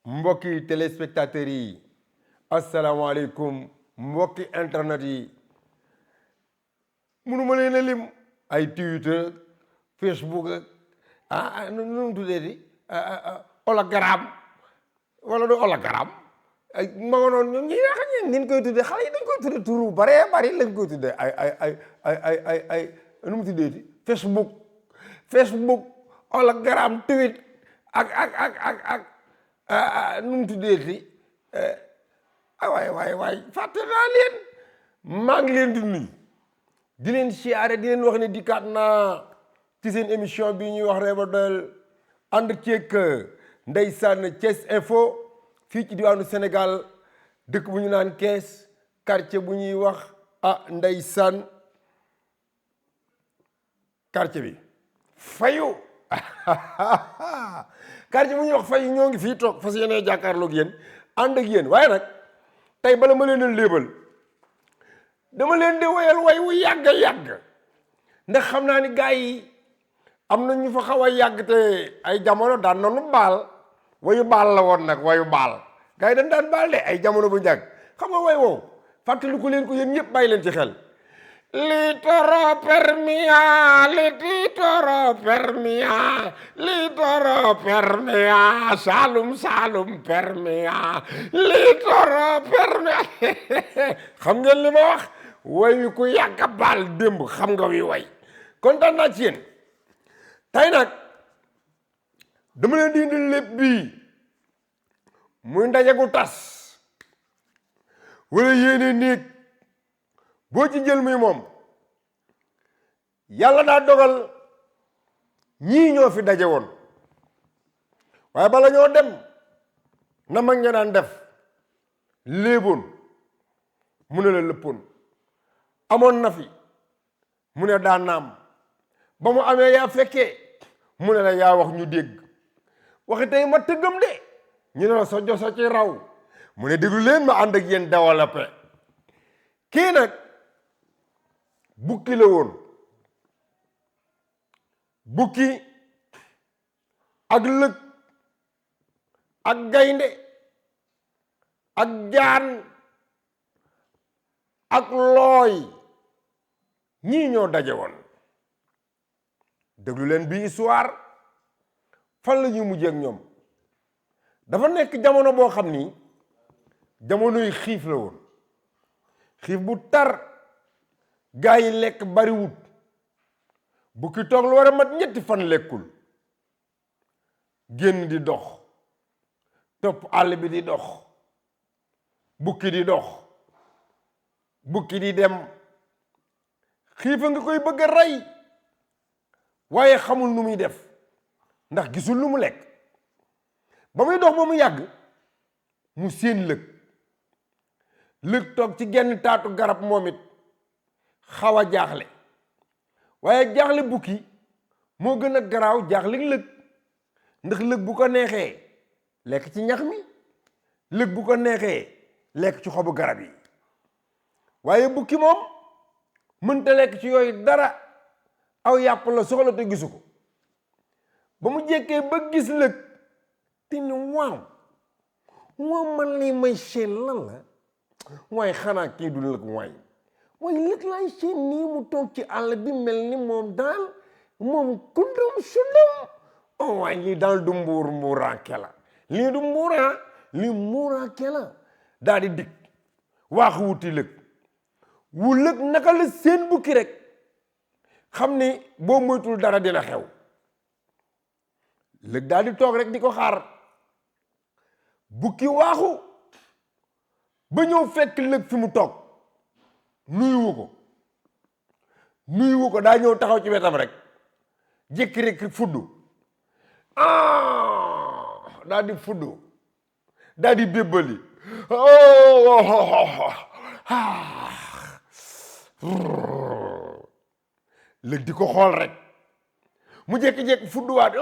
mbokki téléspectateurs yi asalaamaaleykum mbokki internet yi mënuma leen a lim ay Twitter Facebook nu mu tuddee di hologramme wala du hologramme ay ma nga noonu ñoom ñi nga xam ne ngeen koy tuddee xale yi dañ koy tuddee turu bare bari lañ koy tuddee ay nu mu tuddee di Facebook hologramme tweet ak nu mu tuddee di waay fàtte naa leen maa ngi leen di nuyu di leen siyaare di leen wax ne dikkaat naa ci seen émission bi ñuy wax Reeba Doyal ànd ceeg ndeysaan Thiès Info fii ci diwaanu Sénégal dëkk bu ñu naan Kees quartier bu ñuy wax ndeysaan quartier bi Fayu quartier bu ñuy wax Fayu ñoo ngi fii toog fas yéene jàkkaarloog yéen ànd ak yéen waaye nag tey bala ma leen a léebal dama leen di woyal way wu yàgg ndax xam naa ni gars yi am na ñu fa xaw a yàgg te ay jamono daan noonu baal wayu baal la woon nag wayu baal gars yi dañ daan baal de ay jamono bu njàgg xam nga way wow fàttaliku leen ko yéen ñëpp bàyyi leen ci xel litoro permia salum permia litoro permia xam ngeen li ma wax way wi ku yàgg a baal démb xam nga wi way kontaan naa ci yéen tey nag dama leen di indi lépp bii muy ndaje gu tas wala yéene néeg boo ci jël muy moom yàlla daa dogal ñii ñoo fi daje woon waaye bala ñoo dem na mag ña daan def léeboon mu ne la lëppoon amoon na fi mu ne daa naam ba mu amee yaa fekkee mu ne la yaa wax ñu dégg waxi tey ma tëggam de ñu ne la sa joso ci raw mu ne déglu leen ma ànd ak yéen développé kii nag bukki la woon bukki ak lëg ak gaynde ak jaan ak looy ñii ñoo daje woon déglu leen bi histoire fan la ñuy mujjee ak ñoom dafa nekk jamono boo xam ni jamonoy xiif la woon xiif bu tar gaa yi lekk bariwut bukki toog lu war a mat ñetti fan lekkul génn di dox topp àll bi di dox bukki di dox bukki di dem xiifa nga koy bëgg a rey waaye xamul nu muy def ndax gisul lu mu lekk ba muy dox ba mu yàgg mu séen lëg toog ci genn taatu garab moom it xaw a jaaxle waaye jaaxle bukki moo gën a garaaw jaaxle lëg ndax lëg bu ko neexee lekk ci ñax mi lëg bu ko neexee lekk ci xobu garab yi waaye bukki moom mënta lekk ci yooyu dara aw yàpp la soxla te gisu ko ba mu jekkee ba gis lëg te ni waaw man lii may seen lan la waaye xanaa kii du lëg waaye lëg laay seen nii mu toog ci àll bi mel ni moom daal moom kundum sundum waaye lii daal du mbuuraanke la lii du lii mbuuraanke la daal di dikk waaxu wuti lëg wu lëg naka la seen bukki rek xam ni boo moytul dara dina xew lëg daal di toog rek di ko xaar bukki waaxu ba ñëw fekk lëg fi mu toog nuyuwu ko daa ñëw taxaw ci wetam rek jékki rek fuddu daal di fuddu daal di bébbali lëg di ko xool rek mu jékki-jékki fudduwaat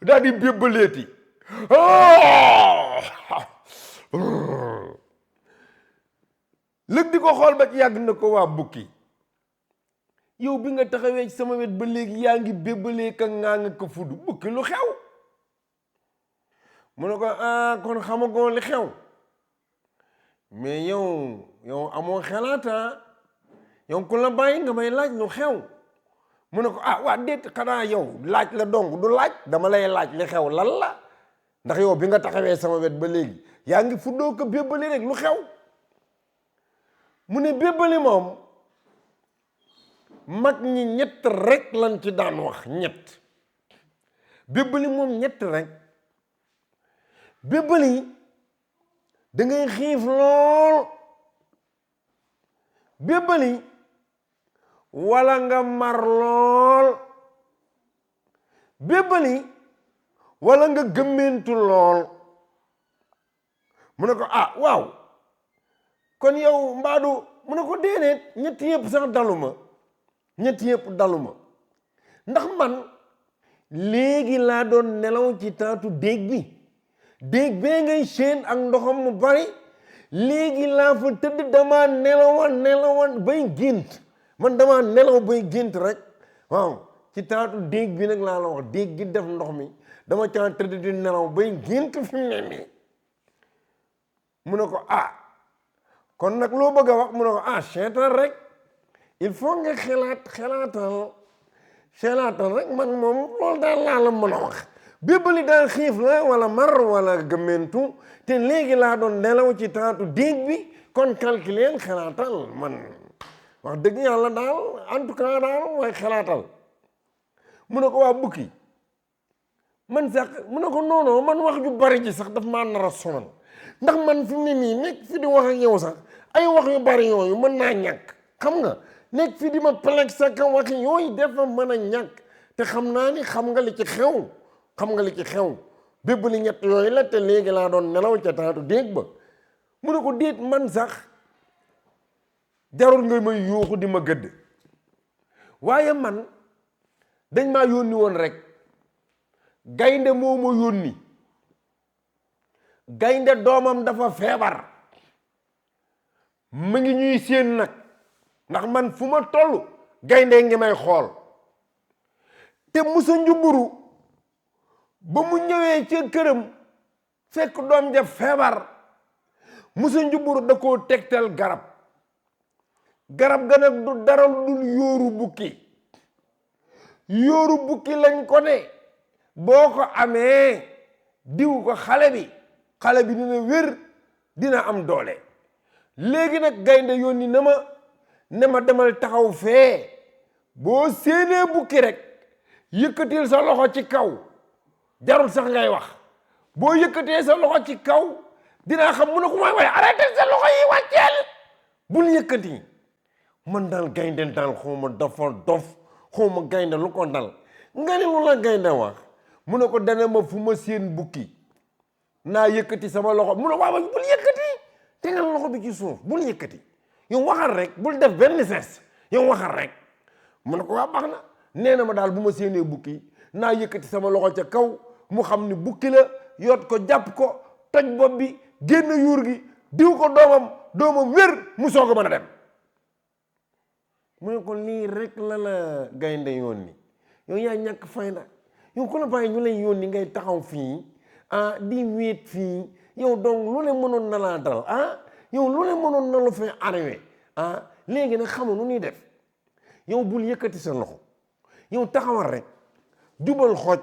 daal di bébbaleeti lëg di ko xool ba ci yàgg na ko waa bukki yow bi nga taxawee ci sama wet ba léegi yaa ngi bébbalee ka ngaa nga ko fudd bukki lu xew mu ne ko kon xamagoo li xew mais yow amoo xelaata yow ku la bàyyi nga may laaj lu xew mu ne ko waa déet xanaa yow laaj la dong du laaj dama lay laaj li xew lan la ndax yow bi nga taxawee sama wet ba léegi yaa ngi fuddoo ko bébbali rek lu xew mu ne bébbali moom mag ñi ñett rek lan ci daan wax ñett bébbali moom ñett rek bébbali da ngay xiif lool bébbali wala nga mar lool bébbali wala nga gëmmentu lool mu ne ko waaw kon yow mbaadu mu ne ko déedéet ñett yëpp sax daluma ñett yëpp daluma ndax man léegi laa doon nelaw ci taatu déeg bee ngay seen ak ndoxam mu bari léegi laa fa tëdd dama nelawan bay gént man dama nelaw bay gént rek waaw ci taatu déeg bi nag laa la wax déeg gi def ndox mi dama caa tëdd di nelaw bay gént fi mu ne nii mu ne ko kon nag loo bëgg a wax mu ne ko seetal rek il faut nga xelaatal rek man moom loolu daal laa la mën a wax bébbali daal xiif la wala mar wala gëmmentu te léegi laa doon nelaw ci taatu déeg bi kon calculer xelaatal man wax dëgg yàlla daal en tout cas daal waaye xelaatal mu ne ko waa bukki man sax mu ne ko non man wax ju bari ji sax daf maa nar a sonal ndax man fi mu ne nii nekk fi di wax ak yow sax ay wax yu bari yooyu mën naa ñàkk xam nga nekk fi di ma peleg sa ka waxi yooyu dafa mën a ñàkk te xam naa ni xam nga li ci xew bébbali ñett yooyu la te léegi laa doon nelaw ca taatu déeg ba mu ne ko déet man sax jarul nga may yuuxu di ma gëdd waaye man dañ maa yónni woon rek gaynde moo ma yónni gaynde doomam dafa feebar mu ngi ñuy séen nag ndax man fu ma toll gaynde ngi may xool te musa njumburu ba mu ñëwee ca këram fekk doom ja feebar musa njumburu da koo tegtal garab ga nag du dara dul yóoru bukki lañ ko ne boo ko amee diw ko xale bi dina wér dina am doole léegi nag gaynde yónni na ma demal taxaw fee boo séenee bukki rek yëkkatil sa loxo ci kaw jarul sax ngay wax boo yëkkatee sa loxo ci kaw dinaa xam mu ne ko waaye arrêté sa loxo yi wàcceel bul yëkkati man daal gaynde daal xawma dafa dof xawma gaynde lu ko dal nga ne lu la gaynde wax mu ne ko dana ma fu ma séen bukki naa yëkkati sama loxo mu ne waaw bul yëkkati te nga loxo bi ci suuf bul yëkkati yow waxal rek bul def benn sens yow waxal rek mu ne ko waa baax na nee na ma daal bu ma séenee bukki naa yëkkati sama loxo ca kaw mu xam ni bukki la yot ko jàpp ko toj bopp bi génn yuur gi diw ko doomam wér mu soog a mën a dem mu ne ko lii rek la gaynde yónni yow yaa ñàkk fayda yow ku la bàyyi ñu lay yónni ngay taxaw fii di wéet fii yow donc lu ne mënoon na laa dal yow lu ne mënoon na la fee arrivé léegi nag xamu nu ñuy def yow bul yëkkati sa loxo yow taxawal rek jubal xooj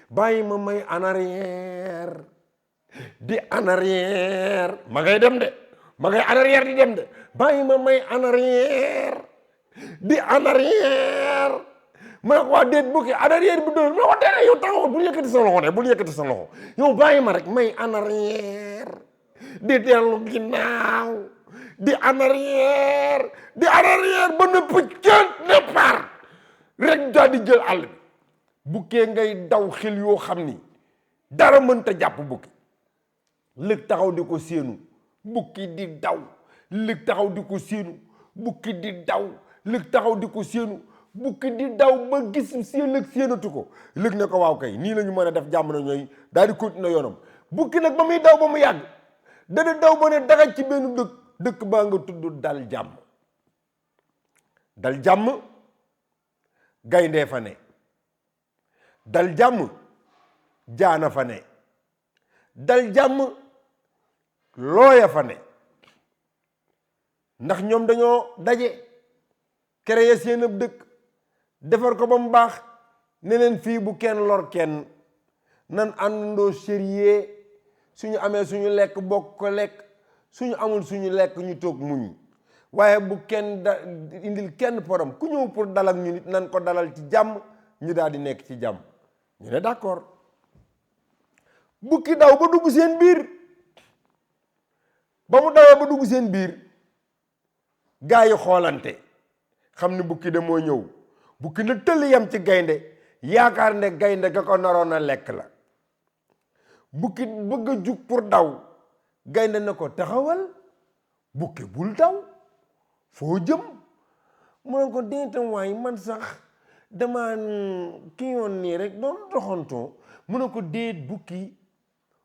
bàyyi ma may en arrière di en arrière ma ngay dem de ma ngay en arrière di dem de bàyyi ma may en arrière di en arrière ma ne ko waa déet bukki en arrière bi doon ma ne ko déedéet yow taxawal bul yëkkati sa loxo de bul yëkkati sa loxo yow bàyyi ma rek may en arrière di dellu ginnaaw di en arrière ba nëpp cën départ rek daal di jël àll bi bukkee ngay daw xel yoo xam ni dara mënta jàpp bukki lëg taxaw di ko séenu bukki di daw lëg taxaw di ko séenu bukki di daw lëg taxaw di ko séenu bukki di daw ba gis lëg séenatu ko lëg ne ko waaw kay nii la ñu mën a def jàmm na ñooy daal di continuer yoonam bukki nag ba muy daw ba mu yàgg dana daw ba ne dagaj ci benn dëkk baa nga tudd dal jàmm gayndee fa ne. dal jàmm jaana fa ne. dal jàmm looya fa ne. ndax ñoom dañoo daje créer seen ab dëkk defar ko ba mu baax ne leen fii bu kenn lor kenn nan àndandoo sérieux suñu amee suñu lekk bokk ko lekk suñu amul suñu lekk ñu toog muñ waaye bu kenn indil kenn porom ku ñëw pour dalal ñu nit nan ko dalal ci jàmm ñu daal di nekk ci jàmm ñu ne d'accord. bukki daw ba dugg seen biir ba mu dawee ba dugg seen biir gaa yi xoolante xam ni bukki de moo ñëw bukki na tëll yam ci gaynde yaakaar ne gaynde ga ko naroon a lekk la. bukki bëgg a jug pour daw gaynde na ko taxawal bukki bul daw foo jëm mu ne ko déetam waay man sax dama ki yoon nii rek doon doxantoo mu ne ko déet bukki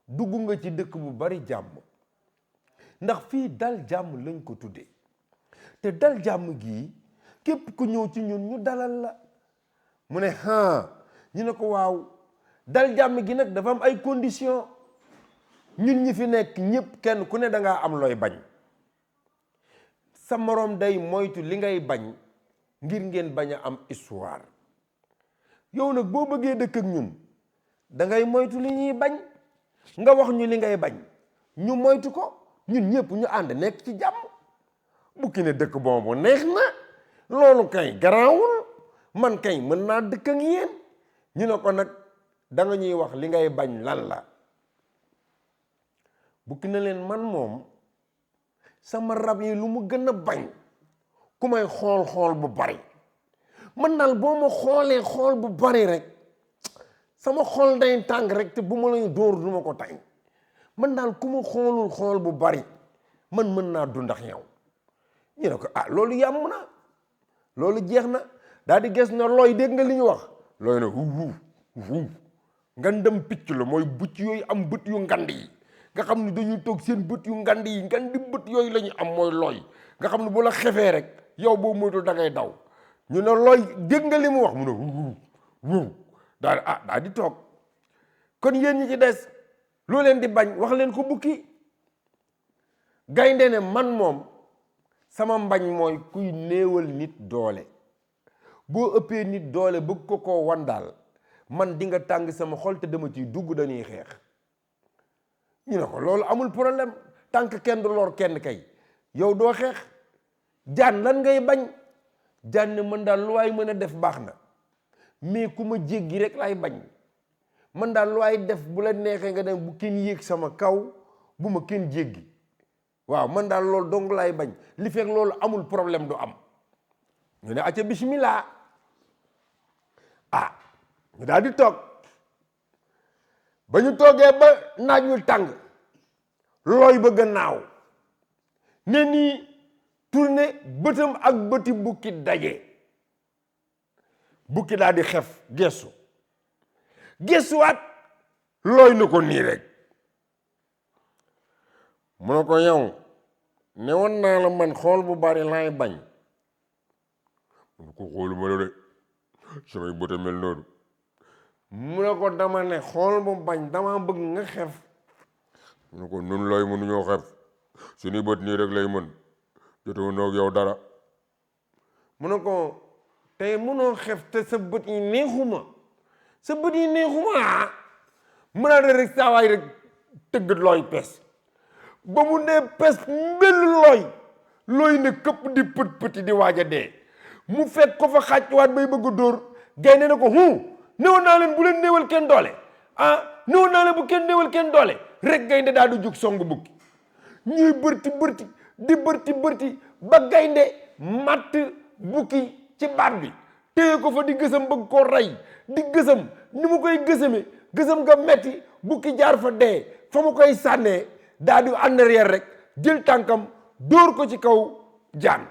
dugg nga ci dëkk bu bari jàmm ndax fii dal jàmm lañ ko tuddee te dal jàmm gii képp ku ñëw ci ñun ñu dalal la. mu ne ñu ne ko waaw dal jàmm gi nag dafa am ay conditions ñun ñi fi nekk ñëpp kenn ku ne dangaa am looy bañ sa moroom day moytu li ngay bañ ngir ngeen bañ a am histoire. yow nag boo bëggee dëkk ak ñun dangay moytu li ñuy bañ nga wax ñu li ngay bañ ñu moytu ko ñun ñëpp ñu ànd nekk ci jàmm. bukki ne dëkk boobu neex na loolu kay garaawul man kay mën naa dëkk ak yéen. ñu ne ko nag danga ñuy wax li ngay bañ lan la. bukki na leen man moom sama rab yi lu mu gën a bañ ku may xool bu bari man daal boo ma xoolee xool bu bari rek sama xol day tàng rek te bu ma lay dóor du ma ko tàñ man daal ku ma xoolul xool bu bari man mën naa dund ak yow. ñu ne ko loolu yàmm na loolu jeex na daal di gis na looy dégg nga li ñu wax looy na wu ngandam picc la mooy bucc yooyu am bët yu ngand yi nga xam ne dañuy toog seen bët yu ngand yi ngandi bët yooyu la ñu am mooy looy nga xam ne bu la xefee rek yow boo moytu da ngay daw. ñu ne looy dégg nga li mu wax mu ne wu daal di toog. kon yéen ñi ci des loo leen di bañ wax leen ko bukki. gaynde ne man moom sama mbañ mooy kuy néewal nit doole boo ëppee nit doole bëgg ko koo wan daal man di nga tàng sama xol te dama ciy dugg dañuy xeex. ñu ne ko loolu amul problème tant que kenn du lor kenn kay yow doo xeex. jaan lan ngay bañ jaan ne man daal lu waay mën a def baax na mais ku ma jéggi rek laay bañ man daal lu waay def bu la neexee nga dem bu kenn yéeg sama kaw bu ma kenn jéggi waaw man daal loolu dong laay bañ li fekk loolu amul problème du am. ñu ne acca bismillah ñu daal di toog ba ñu toogee ba naaj wi tàng looy bëgg a naaw ne nii tourné bëtam ak bëti bukki daje bukki daal di xef gestuwaat looy na ko nii rek mu ne ko yow ne woon naa la man xool bu bari laay bañ mu ne ko xooluma la de samay bët a mel noonu mu ne ko dama ne xool bu bañ dama bëgg nga xef mu ne ko nun lay mënuñoo xef suñu bët nii rek lay mën jotoo noog yow dara mu ne ko tey mënoo xef te sa bët yi neexuma mën naa rek saa waay rek tëgg looy pes ba mu ne pes mbel looy ne këpp di pët di waaj a dee mu fekk ko fa xàcc waat bay bëgg a dóor gaynde na ko néewoon naa leen bu leen néewal kenn doole néewoon naa leen bu kenn néewal kenn doole rek gaynde daal di jug song bukki ñuy bërti ba gaynde matt bukki ci baat bi téye ko fa di gësam bëgg koo rey di gësam ni mu koy gësame gësam nga metti bukki jaar fa dee fa mu koy sànnee daal di en arrière rek jël tànkam dóor ko ci kaw jaan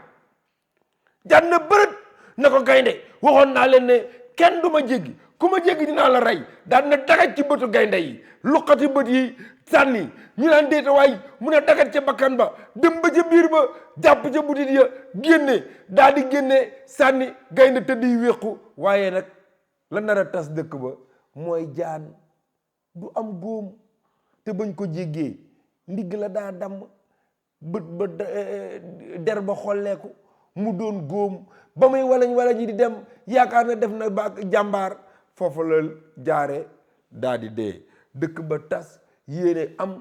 na bërët na ko gaynde waxoon naa leen ne kenn du ma jéggi ku ma jéggi dinaa la rey daan na dagat ci bëtu gaynde yi luqati bët yi sànni ñu naan déeta waay mun a dagat ca bakkan ba dem ba ca biir ba jàpp ca butit ya génne daal di génne sànni gaynde tëdd yi wéqu waaye nag la nar a tas dëkk ba mooy jaan du am góom te bañ ko jéggee ndigg la daa damm bët ba der ba xolleeku mu doon góom ba muy walañ yi di dem yaakaar na def na ba jàmbaar foofu la jaare daa di dee dëkk ba tas yéene am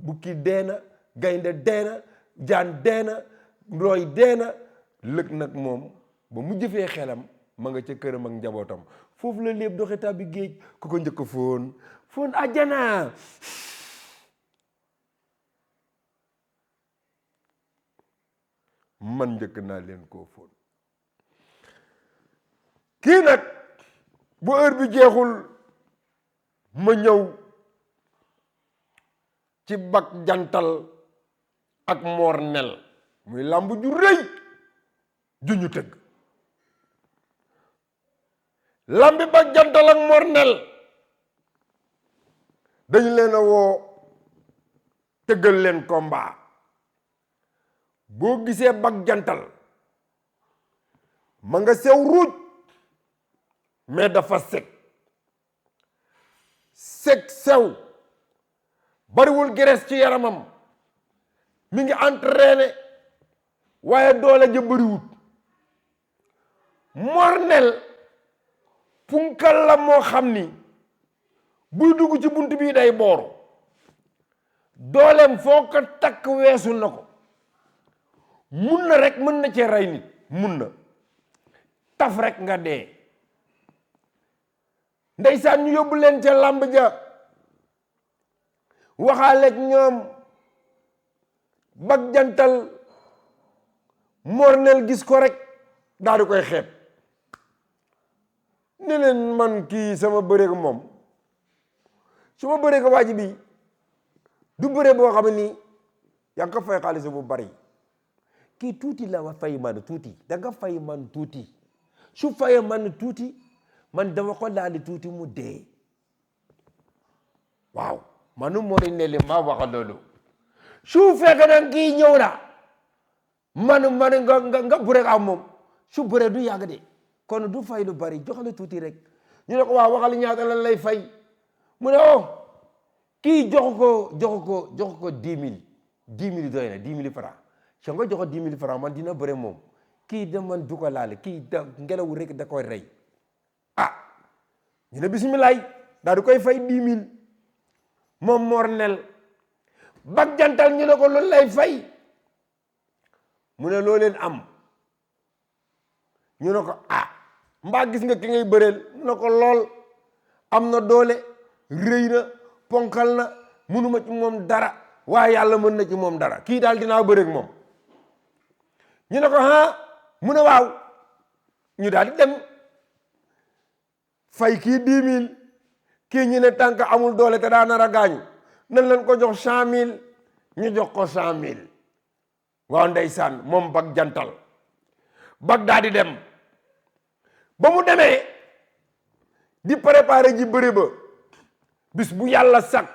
bukki deena gaynde deena jaan deena ndooy deena lëg nag moom ba mu jëfee xelam ma nga ca këram ak njabootam foofu la léeb doxe tàbbi géej ku ko njëkk foon àjjana man njëkk naa leen koo foon kii nag bu heure bi jeexul ma ñëw ci bak jantal ak moor nel muy làmb ju rëy ju ñu tëgg lambi bak jantal ak moor nel dañu leen a woo tëggal leen combat boo gisee bak jantal ma nga sew ruuj mais dafa sek sew bariwul graisse ci yaramam mi ngi entraîné waaye doole ja bariwut mornel punkal la moo xam ni buy dugg ci bunt bii day booru dooleem foo ko takk weesu na ko mun na rek mën na cee rey nit mun na taf rek nga dee ndeysaan ñu yóbbu leen ca làmb ja waxaaleeg ñoom bak jantal mornel gis ko rek daal di koy xeeb ne leen man kii sama bëreeg moom su ma bëreeg waa ji bi du bëre boo xam ni yaa ngi ko fay xaalis bu bari kii tuuti la wa fay man tuuti da nga fay man tuuti su fayee man tuuti man dama ko laali tuuti mu dee waaw manu moo ne li ma wax loolu su fekkee nag kii ñëw na man nga bëre ak moom su bëre du yàgg de kon du fay lu bari joxale tuuti rek ñu ne ko waaw waxal ñaata lan lay fay mu ne kii jox ko 10 000 doy na 10 000 francs so nga jox ko 10 000 francs man dina bëre moom kii da man du ko laale kii da ngelaw rek da koy rey ñu ne bisimilaay daal di koy fay 10 000 moom mornel bak jantal ñu ne ko loolu lay fay mu ne loo leen am ñu ne ko mbaa gis nga ki ngay bëreel mu ne ko lool am na doole rëy na ponkal na munuma ci moom dara waaye yàlla mën na ci moom dara kii daal dinaa bëreeg moom ñu ne ko mu ne waaw ñu daal di dem fay kii 10 000 kii ñu ne tànk amul doole te daa nar a gaañu nañ leen ko jox 100 000 ñu jox ko 100 000 waaw ndeysaan moom bak jantal bak daa di dem ba mu demee di préparer ji bëre ba bis bu yàlla sag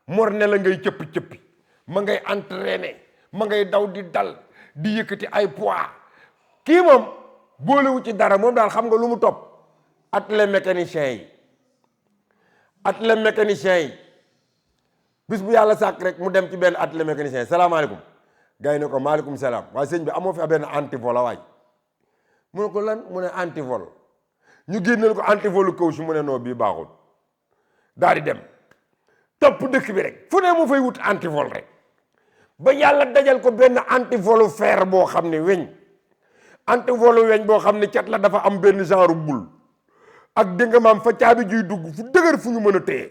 morne la ngay cëppi ma ngay entraîner ma ngay daw di dal di yëkkati ay poids kii moom boolewu ci dara moom daal xam nga lu mu topp athlète mécanicien yi bis bu yàlla sàkk rek mu dem ci benn athlète mécanicien yi salaamaaleykum gars yi ne ko maaleykum salaam waaye sëñ bi amoo fi benn antivol waay mu ne ko lan mu ne antivol ñu génneel ko antivolu kaw si mu ne noo bii baaxul daal di dem topp dëkk bi rek fu ne mu fay wut antivol rek ba yàlla dajal ko benn antivolu fer boo xam ne weñ antivolu weñ boo xam ne cat la dafa am benn genre boule ak dégg nga maam fa caabi juy dugg fu dëgër fu ñu mën a téye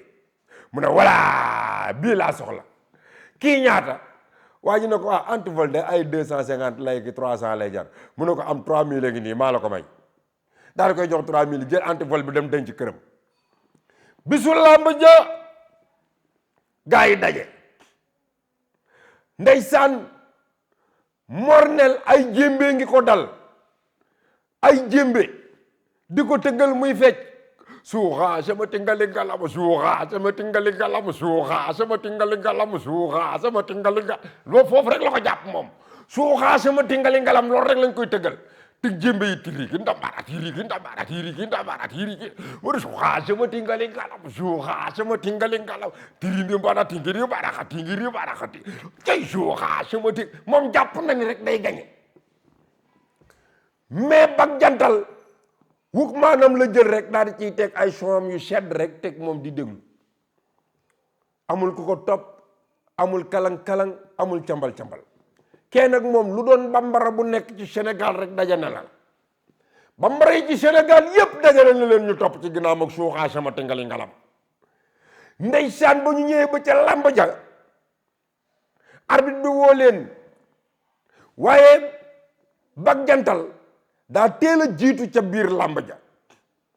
mu ne voilà bii laa soxla kii ñaata waa ji ne ko antivol de ay 250 lay ki 300 lay jar mu ne ko am 3000 la ngi nii maa la ko may daal di koy jox 3000 jël antivol bi dem denc këram bisu làmb ja gaa yi daje ndeysaan mornel ay jémbee ngi ko dal ay jémbe di ko tëggal muy fecc suuxa sama tingali ngalam suuxa sama tingali ngalam suuxa sama tingali ngalam suuxa sama tingali ngalam loolu foofu rek la ko jàpp moom suuxa sama tingali ngalam loolu rek lañ koy tëggal tig jémbe yi tiriki ndambarat yiriki wara suuxa sama tingali ngalam suuxa sama tingali ngalam tirindi mbana tingiri baraxati cay suuxa sama ting moom jàpp na ni rek day gañe mais bak jantal wuk maanaam la jël rek daal di ciy teg ay soom yu sedd rek teg moom di déglu amul ku ko topp amul kalang-kalang amul cambal-cambal kenn nag moom lu doon bambara bu nekk ci Sénégal rek dajana la bambara yi ci Sénégal yépp dajana na leen ñu topp ci ginnaaw ak suuxaa sama tingali ngalam ndeysaan ba ñu ñëwee ba ca làmb ja arbitre bi woo leen waaye bak jantal daa teel a jiitu ca biir làmb ja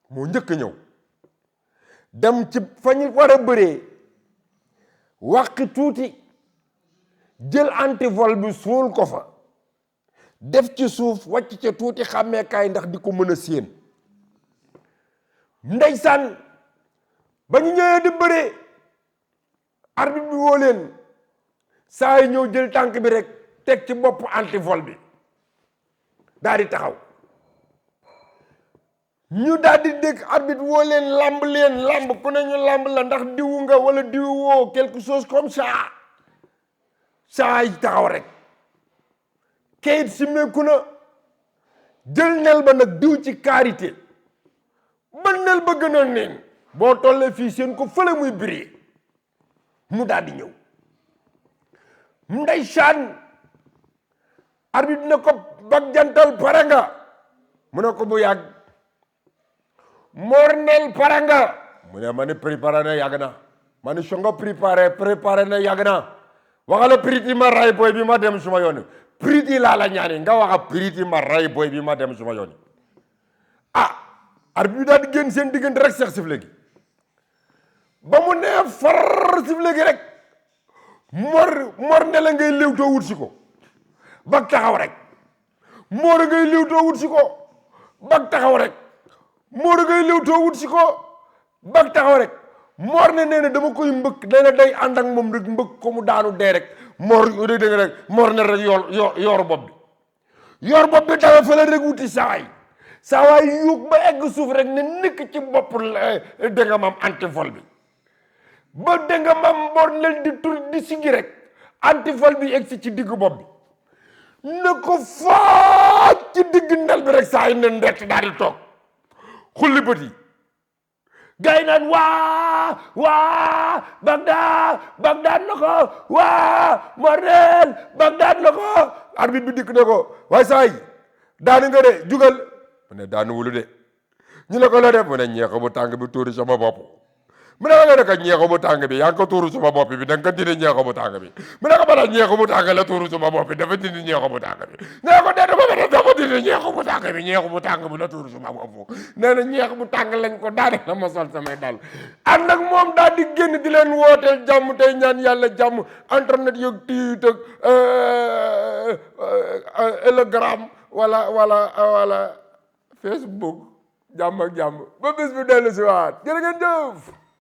moo njëkk a ñëw dem ci fa ñu war a bëree wàqi tuuti jël antivol bi suul ko fa def ci suuf wàcc ca tuuti xàmmeekaay ndax di ko mën a séen ndeysaan ba ñu ñëwee di bëree arbitre bi woo leen saa yi ñëw jël tànk bi rek teg ci bopp antivol bi daal di taxaw ñu daal di dégg arbitre woo leen lamb ku ne ñu lamb la ndax diwu nga wala diwu woo quelque chose comme ça saa yi taxaw rek kayit si meeku na jël nel ba nag diw ci karité ba nel ba gën a neen boo tollee fii seen ko fële muy biri mu daal di ñëw ndeysaan arbitre ne ko bak jantal pare nga mu ne ko bu yàgg mornel pare nga mu ne ma ni préparé na yàgg na ma ni songa préparé na yàgg na waxala priti ma ray boy bi ma dem suma yoon priti laa la ñaani nga waxa priti ma ray boy bi ma dem suma yoon arbitre bi daal di génn seen diggante rek seex sifle gi ba mu nee far sifle gi rek mor ne la ngay léewtoo wut si ko bak taxaw rek moor ngay léewtoo wut si ko bak taxaw rek moor ngay léewtoo wut si ko bak taxaw rek moor ne nee na dama koy mbëkk nee na day ànd ak moom rek mbëkk ko mu daanu dee rek moor dégg nga rek moor ne rek yooru bopp bi taxa fële rek wuti saawaay yuug ba egg suuf rek ne nekk ci bopp dégg nga maam antivol bi ba dégg nga maam moor nel di tur di siggi rek antivol bi egg si ci digg bopp bi ne ko faaj ci digg ndel bi rek saa yi ne ndett daal di toog xulli bët yi gars yi naan waa Bagdad na ko waa Mornel Bagdad na ko arbitre bi dikk ne ko waaye saa yi daanu nga de jugal mu ne daanu wulu de ñu ne ko la def mu ne ñeexu bu tàng bi tuuri sama bopp mu ne ko nga ne ko ñeexu bu tàng bi yaa ngi ko tuuru sama bopp bi da nga ko dindi ñeexu bu tàng bi mu ne ko bala ñeexu bu tàng la tuuru sama bopp bi dafa dindi ñeexu bu tàng bi nee ko dee dafa dindi ñeexu bu tàng bi ñeexu bu tàng bi la tuuru sama bopp nee na ñeex bu tàng lañ ko daane la ma sol samay dal ànd ak moom daal di génn di leen wooteel jàmm tey ñaan yàlla jàmm internet yëg tiit ak Telegram wala Facebook jàmm ak jàmm ba bis bu dellu si waat jërë ngeen jëf